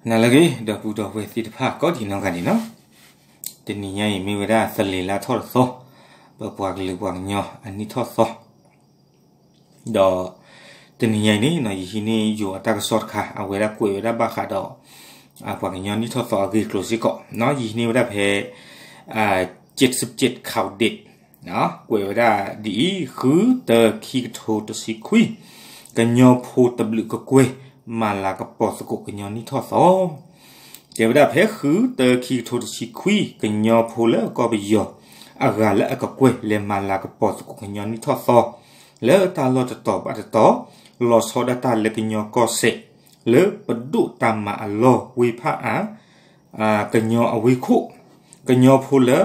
နၤလၢအဂ့ၤ ဒီပုၢ်ဒီဝဲၢ်သ့ၣ်တဖၣ် ကိးဒံးနီၢ်ဂၤဒဲးနီၤ, တနံၤညါအံၤမ့ၢ်ဝဲဒၣ်သလ့ၤလါထီၣ်တသီ, ပပှၤကလုာ်ပှၤကညီအနံၣ်ထီၣ်သီ, ဒီးတနံၤညါအံၤန့ၣ် ယဟံးန့ၢ်ယိၤအတၢ်ကစီၣ်တခါ အဝဲဒၣ်ကွဲးဝဲဒၣ်ဘၣ်ဃးဒီး ပှၤကညီနံၣ်ထီၣ်သီအဂ့ၢ်အကျိၤစ့ၢ်ကီး, ယဟံးန့ၢ်ဝဲဒၣ်ဖဲ ကၠ့းစကၠ့း ခးဒ့း ကွဲးဝဲဒၣ်ဒ်အံၤ, ဃုတၢ ခံကထိတဆံခွံ, ကညီဖိတဘျုးကကွဲၢ် မၤလၤကပီၤသကိးကညီနံၣ်ထီၣ်သီ, တဲဝဲဒၣ်ဖဲဃုတၢ ခံကထိတဆံခွံ ကညီဖိလၢကီၢ်ပယီၤ အဂၤလၢအကကွဲၢ် လဲၤမၤလၤကပီၤသကိးကညီနံၣ်ထီၣ်သီ လၢတၢ်လီၢ်တတီၤဘၣ်တတီၤ, လီၤဆီဒၣ်တၢ်လၢကညီကီၢ်စဲၣ် လၢပဒိၣ်တၢ်မၤအလီၢ်ဝ့ၢ်ဖၣ်အါ ကညီအဝ့ၢ်ခိၣ်, ကညီဖိလၢ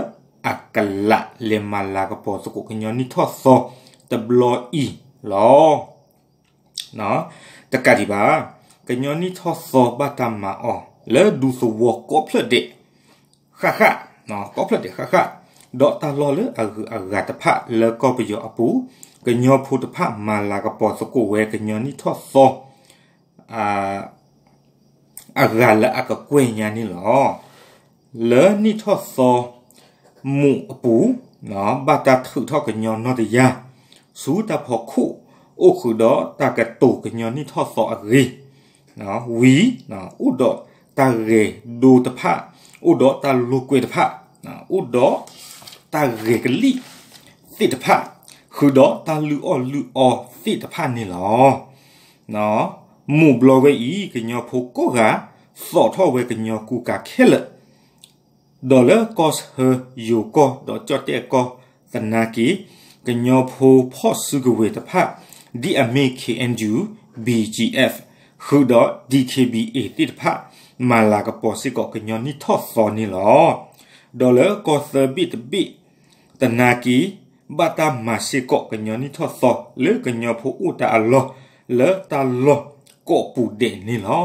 အကလးလဲၤမၤလၤကပီၤသကိးကညီနံၣ်ထီၣ်သီတဘျီအံၤလီၤ. တကးဒံးဘၣ်, ကညီနံၣ်ထီၣ်သီဘၣ်တၢ်မၤအီၤ လၢဒူသဝီကိးဖျၢၣ်ဒဲး ဃၣ်ဃၣ်, ကိးဖျၢၣ်ဒဲးဃၣ်ဃၣ်, ဒီးတၢ်လီၢ်လၢအဂုၤအဂၤတဖၣ်လၢကီၢ်ပယီၤအပူၤ, ကညီဖိတဖၣ်မၤလၤကပီၤသကိးဝဲကညီနံၣ်ထီၣ်သီ အဂၤလၢအကကွဲၢ်ညါန့ၣ်လီၤ. လၢနံၣ်ထီၣ်သီမူးအပူၤ, ဘၣ်တၢ်ထုးထီၣ်ကညီနီၢ်တယၢ် ဆူတၢ်ဖီခိၣ် အိၣ်ဃုာ်ဒီးတၢ်ကတိၤကညီနံၣ်ထီၣ်သီအဂ့ၢ်, ဝံၤ အိၣ်ဒီးတၢ်ဂဲၤဒိတဖၣ်, အိၣ်ဒီးတၢ်လိာ်ကွဲတဖၣ်, အိၣ်ဒီးတၢ်ဂဲၤကလံၣ်သ့ၣ်တဖၣ်, ဃုာ်ဒီးတၢ်လုၢ်အီၣ်လုၢ်အီသ့ၣ်တဖၣ်န့ၣ်လီၤ. မူးဘျီဝဲအံၤ ကညီဖိကိးဂၤ သိးထီၣ်ဝဲကညီကူကၤခဲလၢာ်, ဒီးလၢကီၢ်ဆၢယိၤကီၢ်ဒီးကၠီၣ်တဲၣ်ကီၢ်သနာ်က့, ကညီဖိဖီၣ်စုကဝဲၤတဖၣ် ဒ်အမ့ၢ် KNU, BGF ဃုာ်ဒီး DKBA သ့ၣ်တဖၣ် မၤလၤကပီၤစ့ၢ်ကီးကညီနံၣ်ထီၣ်သီန့ၣ်လီၤ. ဒီးလၢကီၢ်သၢဘ့ၣ်တဘ့ၣ်သနာ်က့, ဘၣ်တၢ်မၤစ့ၢ်ကီးကညီနံၣ်ထီၣ်သီ လၢကညီဖိအိၣ်တၢ်အလီၢ် လၢတၢ်လီၢ်ကိးပူၤဒဲးန့ၣ်လီၤ.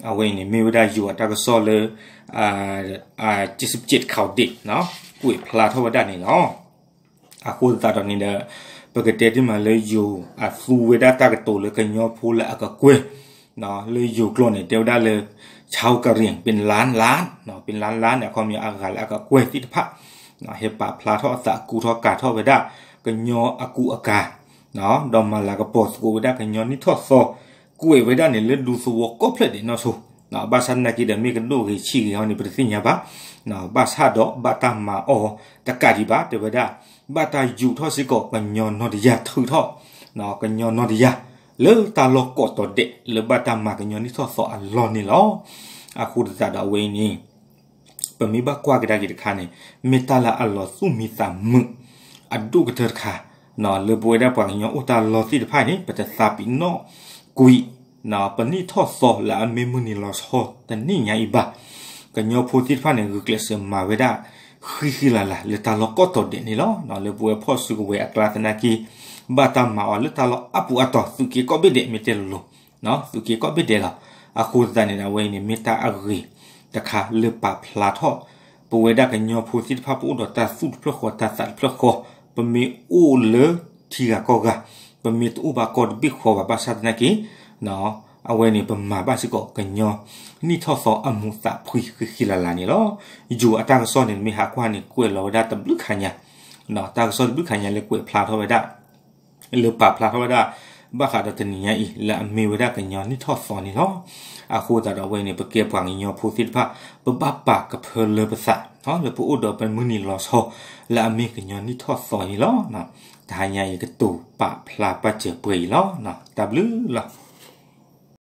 အဝဲအံၤန့ၣ် မ့ၢ်ဝဲဒၣ်ယိၤအတၢ်ကစီၣ်လၢ ကၠ့းစကၠ့း ခးဒ့း ကွဲးဖျါထီၣ်ဝဲဒၣ်န့ၣ်လီၤ. အဃိသတးဒီးန့ၣ်ဒီး ပကတဲတ့ၢ်မးလၢယိၤအသူဝဲဒၣ်တၢ်ကတိၤလၢကညီဖိလၢအကကွဲၢ်, လၢယိၤကျိာ်န့ၣ် တဲဝဲဒၣ်လၢ ชาวกะเหรี่ยงเป็นล้านล้าน, เป็นล้านล้าน န့ၣ် အခီပညီအဂၤလၢအကကွဲၢ်သ့ၣ်တဖၣ် ဟဲပာ်ဖျါထီၣ်အသးကူထီၣ်ကၤထီၣ်ဝဲဒၣ် ကညီအကူအကၤ ဒီးမၤလၤကပီၤသကိးဝဲဒၣ်ကညီနံၣ်ထီၣ်သီ, ကွဲးဝဲဒၣ်န့ၣ်လၢဒူသဝီကိးဖျၢၣ်ဒဲးနီၢ်ဆိ, ဘၣ်ဆၣ်သနာ်က့ဒီး မ့ၢ်ကဒိၣ်ဂ့ၤဆံးဂ့ၤဟီန့ၣ် ပတသ့ၣ်ညါဘၣ်, ဘၣ်ဆၣ်ဒီးဘၣ်တၢ်မၤအီၤတကးဒံးဘၣ် တဲဝဲဒၣ်, ဘၣ်တၢ်ယူးထီၣ်စ့ၢ်ကီးကညီနီၢ်တယၢ်ထုးထီၣ်, ကညီနီၢ်တယၢ် လၢတၢ်လီၢ်ကိးတီၤဒဲးလၢဘၣ်တၢ်မၤကညီနံၣ်ထီၣ်သီအလီၢ်န့ၣ်လီၤ. အဃိသတးဒီးအဝဲအံၤန့ၣ် ပမ့ၢ်ဘၣ်ကွၢ်ကဒါက့ၤတခါန့ၣ် မ့ၢ်တၢ်လၢအလီၤသူၣ်မံသးမုာ် အဒိၣ်ကတၢၢ်တခါ, လၢပဝဲဒၣ်ပှၤကညီအိၣ်တၢ်လီၢ်သ့ၣ်တဖၣ်န့ၣ် ပတသးပ့ၤနီၣ်ကွံာ် ပနံၣ်ထီၣ်သီလၢအမ့ၢ်မုၢ်နံၤလီၤဆီတနံၣ်ညါအံၤဘၣ်. ကညီဖိသ့ၣ်တဖၣ်န့ၣ် ဂုာ်ကျဲးစၢးမၤဝဲဒၣ် ဃံဃံလၤလၤ လၢတၢ်လီၢ်ကိးတီၤဒဲးန့ၣ်လီၤ. လၢပဝဲဖီၣ်စုကဝဲၤအကျါသနာ်က့ ဘၣ်တၢ်မၤအီၤလၢတၢ်လီၢ်အါပူၤအါတီၤ သုးက့ကိးဘ့ၣ်ဒဲး မ့ၢ်တဲလိၤလိၤ သုးက့ကိးဘ့ၣ်ဒဲးလီၤ. အဃိသတးန့ၣ်ဒီး အဝဲအံၤန့ၣ် မ့ၢ်တၢ်အဂ့ၤတခါလၢပာ်ဖျါထီၣ် ပဝဲဒၣ်ကညီဖိသ့ၣ်တဖၣ် ပအိၣ်ဒီးတၢ်သူၣ်တဖျၢၣ်ဃီ တၢ်သးတဖျၢၣ်ဃီ, ပမ့ၢ်အိၣ်လၢထံဂၤကီၢ်ဂၤ, ပမ့ၢ်တအိၣ်ဘၣ်ကီၢ်တဘ့ၣ်ဃီဘၣ် ဘၣ်ဆၣ်သနာ်က့ အဝဲန့ၣ် ပမၤဘၣ်စ့ၢ်ကီးကညီနံၣ်ထီၣ်သီအမူးသးဖှံဃံဃံလၤလၤန့ၣ်လီၤ. ယိၤအတၢ်ကစီၣ်န့ၣ် မ့ၢ်ဟးကွၢ်န့ၣ်ကွဲးလီၤဝဲဒၣ်တဘျုးခါညါ, တၢ်ကစီၣ်တဘျုးခါညါလၢကွဲးဖျါထီၣ်ဝဲဒၣ် လၢပာ်ဖျါထီၣ်ဝဲဒၣ် ဘၣ်ဃးဒီးတနံၤညါအံၤ လၢအမ့ၢ်ဝဲဒၣ်ကညီနံၣ်ထီၣ်သီန့ၣ်လီၤ. အဃိသတးဒီးအဝဲန့ၣ် ပကဲပှၤကညီဖိသ့ၣ်တဖၣ် ပဘၣ်ပာ်ကဖၢလၢပသး လၢပအိၣ်ဒီးပမုၢ်နံၤလီၤဆီ လၢအမ့ၢ်ကညီနံၣ်ထီၣ်သီန့ၣ်လီၤ. တဟါညါအံၤကတိၤပာ်ဖျါပာ်စၢၤပှဲၤအံၤလီၤ. တၢ်ဘျုးလီၤ.